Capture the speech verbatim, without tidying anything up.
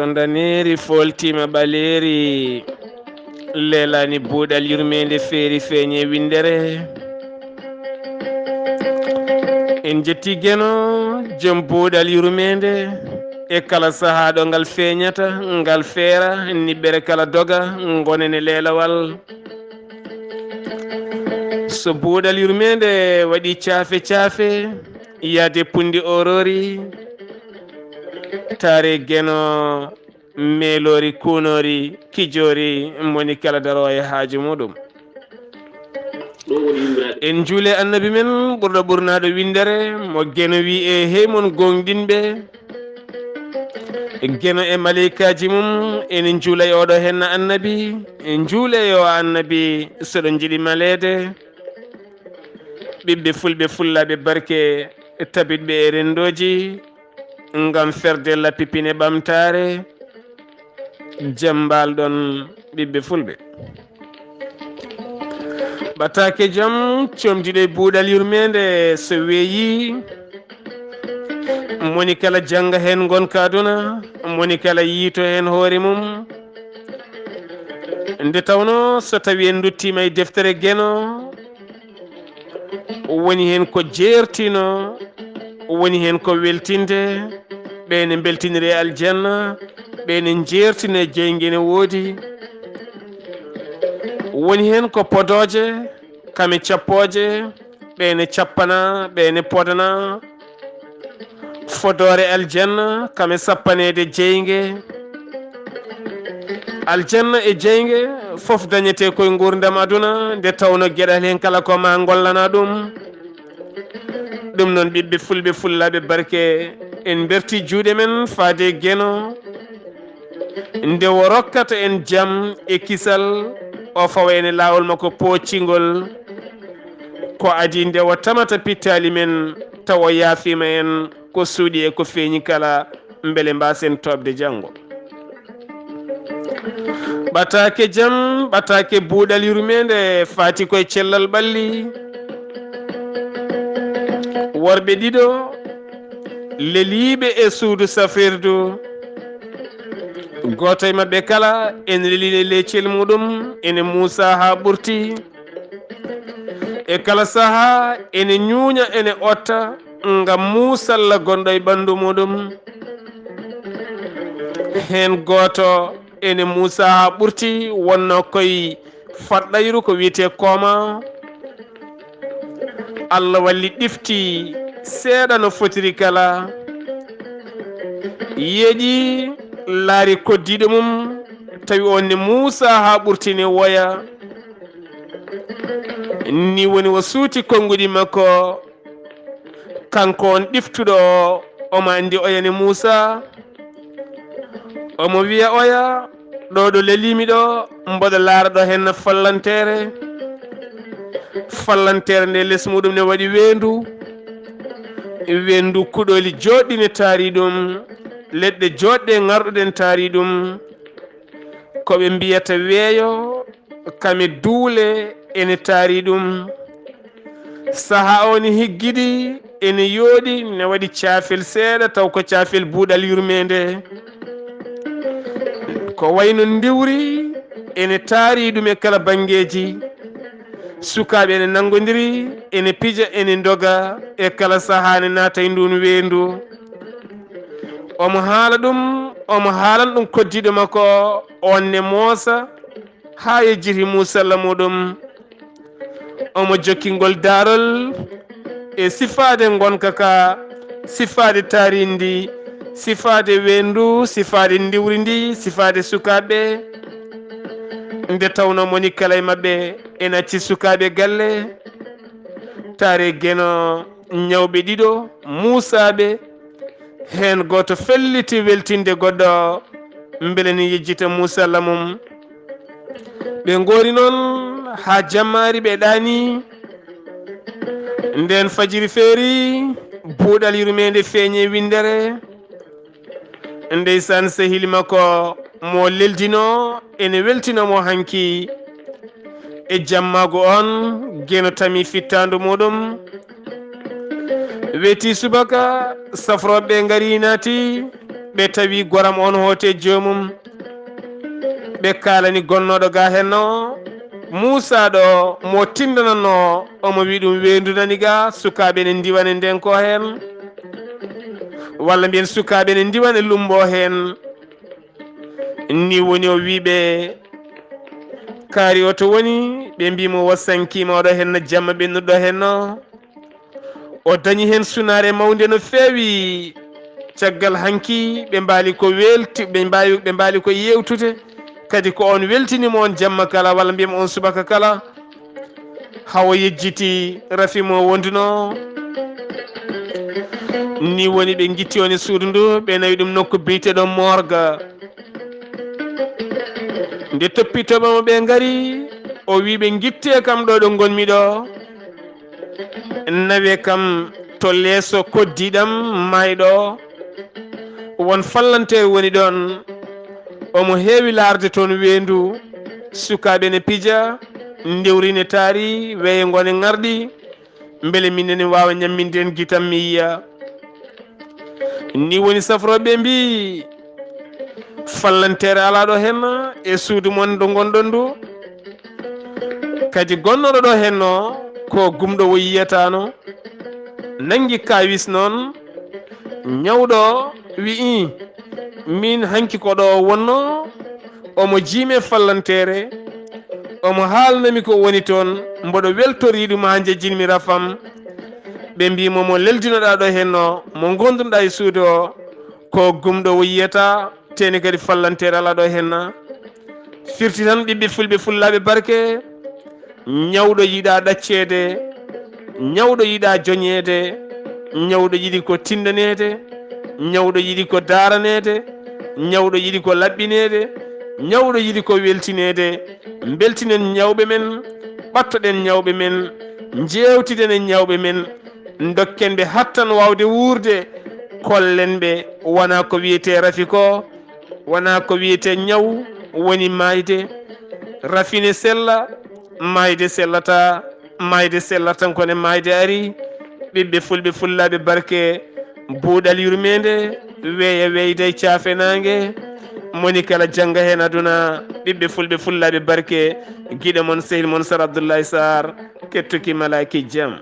Ndaneeri fooltiima ɓaleeri, leelaani buuɗal yurmeende feeri feeñe winndere. En njetti Geno, jom buuɗal yurmeende, e kala sahaa ɗo ngal feeñata, ngal feera, niɓɓere kala doga, ngonen e leelawal. So buuɗal yurmeende waɗi caafe caafe, yaade punndi orori, taare Geno meeloori, kuunoori, kijoori, moni kala daroo e haaju muɗum. En njuule Annabi men ɓurɗo ɓurnaaɗo winndere, mo Geno wi e hey mon gooŋɗinɓe. Geno e maleykaaji mum ene njuula e oɗo henna Annabi, njuule yo Annabi, soɗo njiɗi maleede. Ɓiɓɓe fulɓe fullaaɓe barke, tabitɓe e renndooji, ngam ferde lappi pine ɓamtaare, jam mbaalɗon ɓiɓɓe fulɓe. Ɓataake jam, comdiɗo e buuɗal yurmeende so weeyi, moni kala jannga heen ngonka aduna, moni kala yiito heen hoore mum. Nde tawnoo so tawii en nduttiima e deftere Geno, woni heen ko jeertino, woni heen ko weltinde, ɓe ne mbeltiniri e aljanna, ɓe ne njeertino e jeynge ne woodi. Woni heen ko podooje, kame cappooje, ɓe ne cappana, ɓe ne podana. Fodoore aljanna, kame sappaneede jeynge. Aljanna e jeynge, fof dañetee koye nguurndam aduna, nde tawnoo geɗal heen kala ko ma ngollana ɗum. Ɗum noon, ɓiɓɓe fulɓe, fullaaɓe barke, en mberti juuɗe men faade Geno. Nde o rokkata en jam e kisal, o fawa en e laawol makko pooccingol. Ko adii nde o tamata pittaali men, tawa o yaafiima en ko suuɗi e ko feeñi kala, mbele mbaasen toɓde janngo. Ɓataake jam, ɓataake buuɗal yurmeende, faati koye cellal ɓalli. Worɓe ɗiɗo leliiɓe e suudu safirdu. Gooto e maɓɓe kala ene lelii e leecel muɗum, ene muusa haa ɓurti. E kala sahaa ene ñuuña, ene otta ngam muusalla gonɗo e ɓanndu muɗum. Heen gooto ene muusa haa ɓurti, wonnoo koye faɗɗayru ko wiyetee kooma. Allah walli ɗifti seeɗa no fotiri kala. Yeeƴi, laari koddiiɗo mum, tawi oon ne muusa haa ɓurti ne woya. Ni woni o suuti konnguɗi makko. Kanko on ɗiftuɗo o, omo anndi oya ne muusa. Omo wiya oya, ɗo ɗo leliimi ɗo, mboɗo laara ɗo henna fallanteere. Fallanteere nde les muɗum ne waɗi weendu. Weendu kuɗoli jooɗɗi ne taari ɗum. Leɗɗe jooɗɗe ŋarɗuɗen taari ɗum. Ko ɓe mbiyata weeyo, kame duule ene taari ɗum. Sahaa o ne higgidi, ene yooɗi, ne waɗi caafel seeɗa, taw ko caafel buuɗal yurmeende. Ko wayno ndiwri, ene taari ɗum e kala banngeeji. Sukaaɓe ene nanngondiri, ene pija, ene ndoga, e kala sahaa ne naata e nduun weendu. Omo haala ɗum, omo haalan ɗum koddiiɗo makko, oon ne moosa, haa yejjiti muusalla muɗum. Omo jokki ngol daarol e sifaade ngonka ka, sifaade taarindi, sifaade weendu, sifaade ndiwri ndi, sifaade sukaaɓe. Nde tawnoo moni kala e maɓɓe ene acci sukaaɓe galle, taare Geno, ñawɓe ɗiɗo, muusaaɓe, heen gooto felliti weltinde goɗɗo, mbele ni yejjita muusalla mum. Ɓe ngoori noon haa jammaari ɓe ɗaani. Ndeen fajiri feeri, buuɗal yurmeende feeñi e winndere. Ndeysaan, sehil makko mo leldinoo ene weltino mo hanki e jammaagu on, Geno tami fittaandu muɗum. Weeti subaka, safrooɓe ngari naati. Ɓe tawi goram on hoote joomum. Ɓe kaalani gonnooɗo ga henno, Muusa ɗo mo tindananno, omo wi ɗum weendu nani ga, sukaaɓe ne ndiwane nden ko heen. Walla mbiyen sukaaɓe ne ndiwane lumbo heen. Ni woni o wi ɓe, kaari o to woni? Ɓe mbi mo, wo sankiima oɗo henno, jamma ɓennuɗo henno. O dañi heen sunaare mawnde no feewi. Caggal hanki ɓe mbaali ko welti, ɓe mbawi, ɓe mbaali ko yewtude. Kadi ko on weltini mo on jamma kala, walla mbiyam on subaka kala. Hawo yejjiti rafi mo wonduno. Ni woni ɓe ngitti on e suudu ndu, ɓe nawi ɗum nokku biyeteɗo morga. Nde toppitooɓe mo ɓe ngari, o wi ɓe, ngitte kam ɗo ɗo ngonmi ɗo. Nawe kam to leeso koddiɗam mayɗo. Won fallanteer woni ɗon. Omo heewi laarde toon weendu. Sukaaɓe ne pija, ndewri ne taari, weeyo ngo ne ŋarɗi. Mbele min ne waawa ñamminde en gitam mi yiya. Ni woni safrooɓe mbi, fallanteere alaa ɗo heen e suudu mon ɗo ngonɗon ndu. Kadi gonnooɗo ɗo heen no ko gumɗo o yiyataano. Nanngi kaawis noon, ñawɗo wi'i, min hanki ko ɗo wonno, omo jiime fallanteere, omo haalnami ko woni toon, mboɗo weltori ɗum haa njejjinmi rafam. Ɓe mbi mo, mo leldinoɗaa ɗo heen no, mo ngondunoɗaa e suudu o, ko gumɗo o yiyata, teni kadi fallanteere alaa ɗo heen na. Firti tan ɓiɓɓe fulɓe fullaaɓe barke, ñawɗo yiɗaa ɗacceede, ñawɗo yiɗaa joñeede, ñawɗo yiɗi ko tindaneede, ñawɗo yiɗi ko daaraneede, ñawɗo yiɗi ko laɓɓineede, ñawɗo yiɗi ko weltineede. Mbeltinen ñawɓe men, ɓattoɗen ñawɓe men, njeewtiden e ñawɓe men, ndokken ɓe hattan waawde wuurde, kollen ɓe wonaa ko wiyetee rafi ko, wonaa ko wiyetee ñaw woni maayde. Rafi ne sella, maayde sellata, maayde sellata, kono maayde ari. Ɓiɓɓe fulɓe fullaaɓe barke, buuɗal yurmeende, weeya weyday caafe naange. Moni kala jannga heen aduna, ɓiɓɓe fulɓe fullaaɓe barke, giɗo mon, sehil mon, Sar Abdullahi Sar, kettuki malaaki jam.